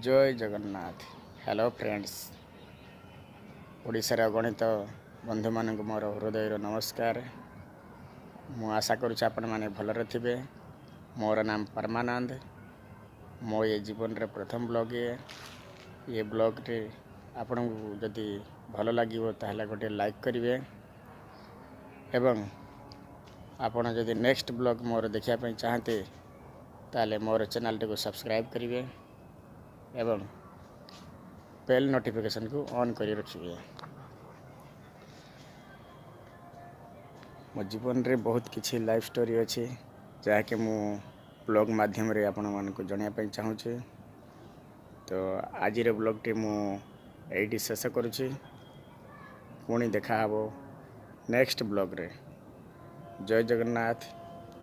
ଜୟ Jagannath. Hello friends, ଓଡ଼ିଶାର ଅଗଣିତ ବନ୍ଧୁମାନଙ୍କୁ ମୋର ହୃଦୟର ନମସ୍କାର। ମୁଁ ଆଶା କରୁଛି ଆପଣମାନେ ଭଲରେ ଥିବେ। ମୋର ନାମ ପରମାନନ୍ଦ। ମୋ ଏ ଜୀବନର ପ୍ରଥମ ବ୍ଲଗ୍ ଇଏ। ଏ ବ୍ଲଗ୍ଟି ଆପଣଙ୍କୁ ଯଦି ଭଲ ଲାଗିବ, ତାହେଲେ ଗୋଟିଏ ଲାଇକ୍ କରିବେ ଏବଂ ଆପଣ ଯଦି ନେକ୍ସଟ ବ୍ଲଗ୍ ମୋର ଦେଖିବା ପାଇଁ ଚାହାନ୍ତି, ତାହେଲେ ମୋର ଚ୍ୟାନେଲ୍ଟିକୁ ସବସ୍କ୍ରାଇବ୍ କରିବେ ଏବଂ ବେଲ୍ ନୋଟିଫିକେସନ୍କୁ ଅନ୍ କରି ରଖିବେ। ମୋ ଜୀବନରେ ବହୁତ କିଛି ଲାଇଫ୍ ଷ୍ଟୋରି ଅଛି, ଯାହାକି ମୁଁ ବ୍ଲଗ୍ ମାଧ୍ୟମରେ ଆପଣମାନଙ୍କୁ ଜଣାଇବା ପାଇଁ ଚାହୁଁଛି। ତ ଆଜିର ବ୍ଲଗ୍ଟି ମୁଁ ଏଇଠି ଶେଷ କରୁଛି। ପୁଣି ଦେଖାହେବ ନେକ୍ସଟ ବ୍ଲଗ୍ରେ। ଜୟ ଜଗନ୍ନାଥ।